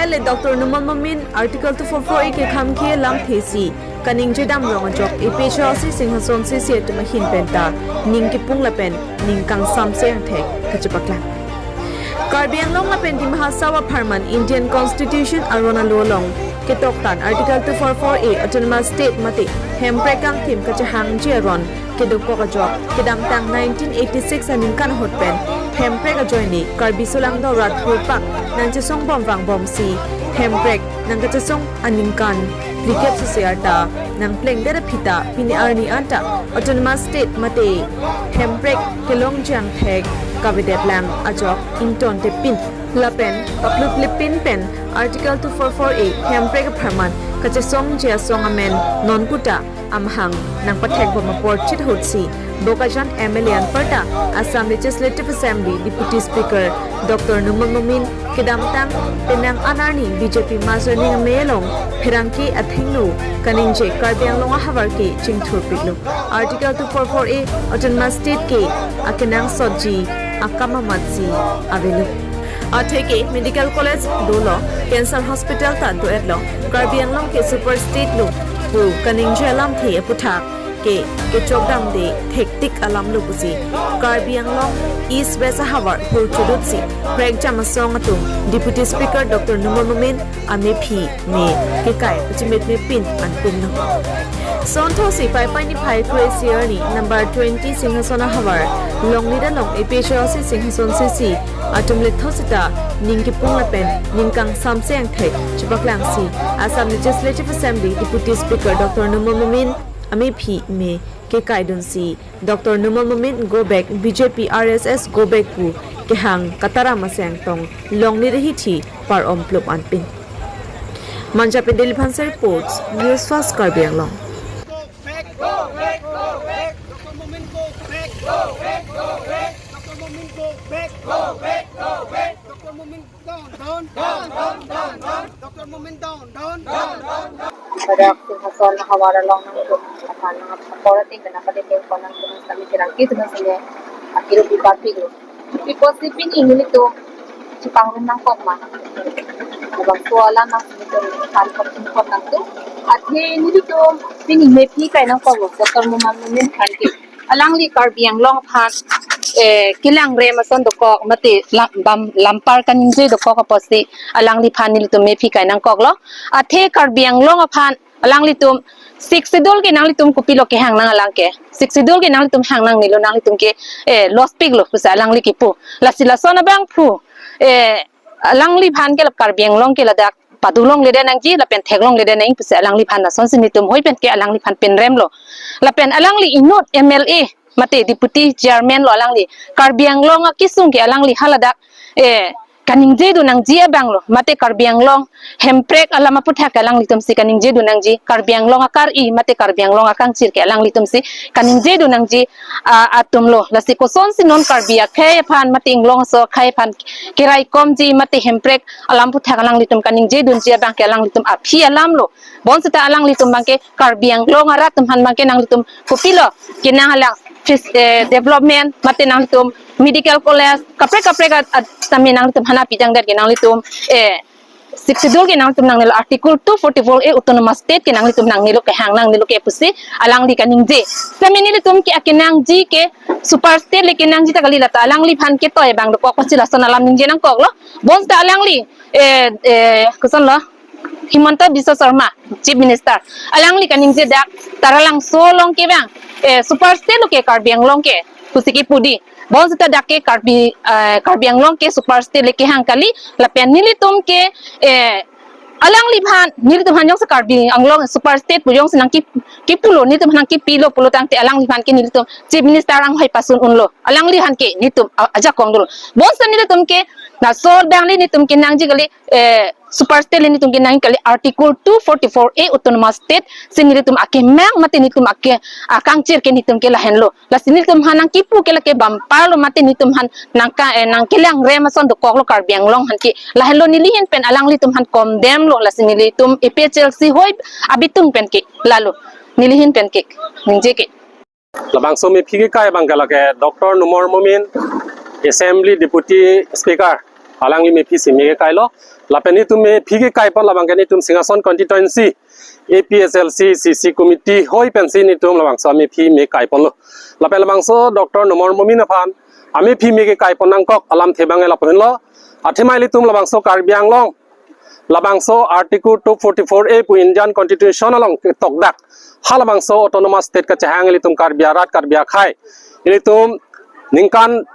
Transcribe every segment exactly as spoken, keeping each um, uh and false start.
Le Doctor Numal Momin Article two four four A kekhang ke lamthe si kaningje dam rong ajok APHLC Singhason C C atum ahin penta ning kipung lapen ning kangsam se angthek kachepaklang. Karbi Anglong lapen Dima Hasao apharman Indian Constitution aron alo along ketoktan Article two four four A Autonomous State mate Hemprek kangthim kachehangji aron kedokok ajok kedamtang nineteen eighty-six aningkan ahut pen Hemprek ajoine Karbi solangdo rat hurpak nangchesong bom vang bom si Hemprek nangkachesong aningkan phlikep sese arta nangplengdet aphi ta pini arni anta Autonomous State mate Hemprek kelongji angthek kavedetlang ajok ingtontepin lapen papluplipin pen Article two four four A Hemprek apharman kachesongji asong amen non puta amahang nangpathek bom apor chit ahut si Bokajan M L A anparta Assam Legislative Assembly Deputy Speaker Doctor Numal Momin kedamtang penang anarni B J P mass joining amei along pherangke athengno kaningje Karbi Anglong ahavar ke chingthurpiklo. Article two four four A Autonomous State ke akenangsotji akam amatsi avelo. Atheke medical college dolo, cancer hospital ta do-etlo, Karbi Anglong ke super state lo pu kaningje alamthe aputhak ke kechokdamde thektik alam lo pusi Karbi Anglong East West ahavar hur chudut si prekjam asong atum Deputy Speaker Doctor Numal Momin amephi me kekai pachimetmepin anpinlo. Sonthosi Paipai niphai kre-isi arni number twenty Singhason ahavar Longnit along APHLC Singhason C C atum letho sita ning kipung lapen ning kangsam se angthek chepaklangsi Assam Legislative Assembly Deputy Speaker Doctor Numal Momin amephi me kekaidunsi Doctor Numal Momin go back, B J P R S S go back pu kehang kataram aseng tong Longnit ahithi par-om plup anpin. Manja pen Delhi Phansa reports, News Fast Karbi Anglong. Go back, go back, go back. Doctor Momin, go back, go back, go back. Doctor Momin, go back, go back, go back. Doctor Momin, down, down, down, down, down. Doctor Momin, down, down, down, down, down. Pada Singhason ahavar along nangtum aphan nang apor ating kena pada tingkon nangtum sami kirang kitu na sini akiru pipa piglo. Pipo si pini nelitum chepangrum nangkok ma. Abang suala nang sini tum kan kok tum kok nangtum. Athe nelitum pini mephi kai nangkoklo Doctor Numal Momin aphan ke. Alangli Karbi Anglong aphan, eh, kelang rem ason dokok mate lam-, bam-, lampar kaningje dokok apotsi alangliphan nelitum mephi kai nangkoklo. Athe Karbi Anglong aphan alanglitum Sixth Schedule ke nanglitum kopilo kehang nang alang ke. Sixth Schedule ke nanglitum hang nangnelo, nanglitum ke, eh, loss piklo pusi alangli kipu. Lasi lason abangphu, eh, alangliphan ke la Karbi Anglong ke ladak padulongledet nangji lapen theklongledet nang pusi alangliphan lasonsi nelitum hoi pen ke alangliphan pinremlo. Lapen alangli inut M L A mate Deputy Chairman lo alangli. Karbi Anglong akesung ke alangli haladak, eh, kaningjedun nangji abanglo. Mate Karbi Anglong Hemprek alam aputhak alanglitum si kaningjedun nangji. Karbi Anglong akari mate Karbi Anglong akangchir ke alanglitum si kaningjedun nangji, ah, atumlo. Lasi kosonsi non Karbi akhei aphan mate inglong aso akhei aphan keraikomji mate Hemprek alam aputhak alanglitum kaningjedunji abang ke alanglitum aphi alamlo. Bonsita alanglitum abang ke Karbi Anglong arat atum aphan abang ke nanglitum kopilo kenang alang fis-, eh, development mate nanglitum medical college kaprek kaprek at, at tame nanglitum aphan pidangdet ke nanglitum, eh, Sixth Schedule ke nanglitum nangnelo, Article two forty-four A Autonomous State ke nanglitum nangnelo, kehang nangnelo ke pusi alangli kaningje. Tame nelitum ke akenangji ke super state le kenangji ta kali, lata alangliphan ke toi abang dokok apotsi lason alam ningje nangkoklo. Bonsita alangli, eh, eh, kosonlo, Himanta Biswa Sarma, Chief Minister, alangli kaningje dak Taralangso along ke abang, eh, super state lo ke Karbi Anglong ke pusi kipu di. Bonsita dak ke Karbi, eh, Karbi Anglong ke super state le kehang kali, lapen nelitum ke, eh, alangliphan, nelitum aphan jongsi Karbi Anglong super state pu jongsi nangki-, kipulo, nelitum aphan nangkipilo pulo tangte alangliphan ke nelitum Chief Minister anghoi pasun unlo. Alangliphan ke nelitum a-, ajakong dolo. Bonsita nelitum ke laso abang le nelitum kenangji kali, eh, super state le nelitum kenangji kali Article two forty-four A Autonomous State si nelitum akemang mate nelitum ake akangchir ke nelitum ke lahenlo. Lasi nelitum aphan nangkipu ke lake bumper lo mate nelitum aphan nangka, eh, nangkelang rem ason dokoklo Karbi Anglong aphan ke. Lahenlo neli ahin pen alanglitum aphan condemn lo, lasi nelitum A P H L C hoi abitung pen ke lalo. Neli ahin pen ke ningje ke. Labangso mephi kekai abang ke lake Doctor Numal Momin, Assembly Deputy Speaker, alangli mephi si me kekailo. Lapen itum mephi kekaipon labang ke itum Singhason constituency A P H L C C C committee hoi pensi itum labangso mephi me kaiponlo. Lapen labangso Doctor Numal Momin aphan amephi me kekaipon nangkok alamthe abang lapu henlo. Athema ilitum labangso Karbi Anglong labangso Article two forty-four A pu Indian Constitution along ketokdak halabangso autonomous state kachehang ilitum Karbi arat Karbi akhei, ilitum ningkan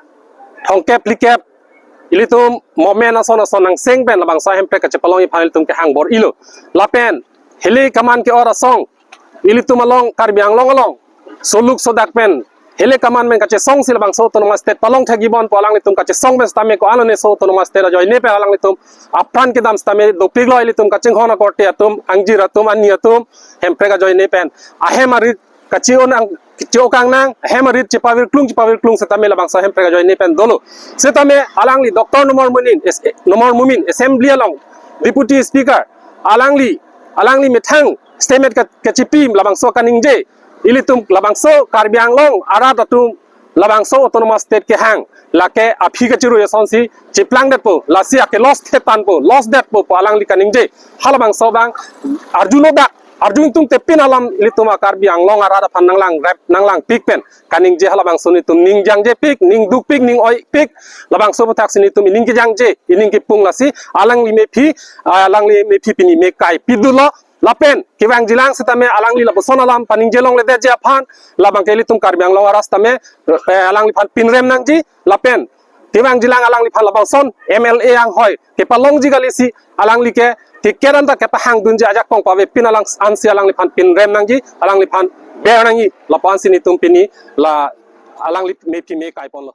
thomkep phlikep ilitum momen ason ason angseng pen labangso ahemprek kachepalongji aphan ilitum kehang bor-ilo. Lapen hile kaman ke-or asong ilitum along Karbi Anglong along soluk sodak pen hile kaman pen kachesongsi labangso autonomous state palong thekji bon pu alanglitum kachesong pen sitame ko-an lone so autonomous state ajoine pen alanglitum apran kedam sitame dopiklo. Ilitum kachinghon akorte atum, angjir atum, ani atum, hemprek ajoine pen ahem arit kachi-o nang, kachi-o kang nang, ahem arit chepavirklung chepavirklung sitame labangso hemprek ajoine pen dolo. Sitame alangli Doctor Numal Momin, S-, Numal Momin, Assembly along Deputy Speaker, alangli, alangli methang statement ka-, kachipi labangso kaningje, ilitum labangso Karbi Anglong arat atum labangso autonomous state kehang lake aphi kachirui asonsi chiplangdetpo, lasi ake loss thetanpo, loss detpo pu alangli kaningje. Halabangso abang arjuno dak, arju ingtungte pin alam ilitum a-Karbi Anglong arat aphan nanglangrep, nanglangpik pen kaningje. Halabangso nelitum ning jangjepik, ning dukpik, ning oipik. Labangso aputhak si nelitum ining kejangje, ining kepung, lasi alangli mephi, ah, alangli mephi pini me kaipi dolo. Lapen kevangjilang sitame alangli lapuson alam paningje longledetji aphan labang ke ilitum Karbi Anglong arat sitame, eh, alangliphan pinrem nangji. Lapen kevangjilang alangliphan labangson M L A anghoi kepalongji kalisi alangli ke ticket anta kepahangdunji ajakong pavepin alang ansi alangliphan pinrem nangji, alangliphan ber nangji, lapu ansi nelitum pini la alangli mephi me kaiponlo.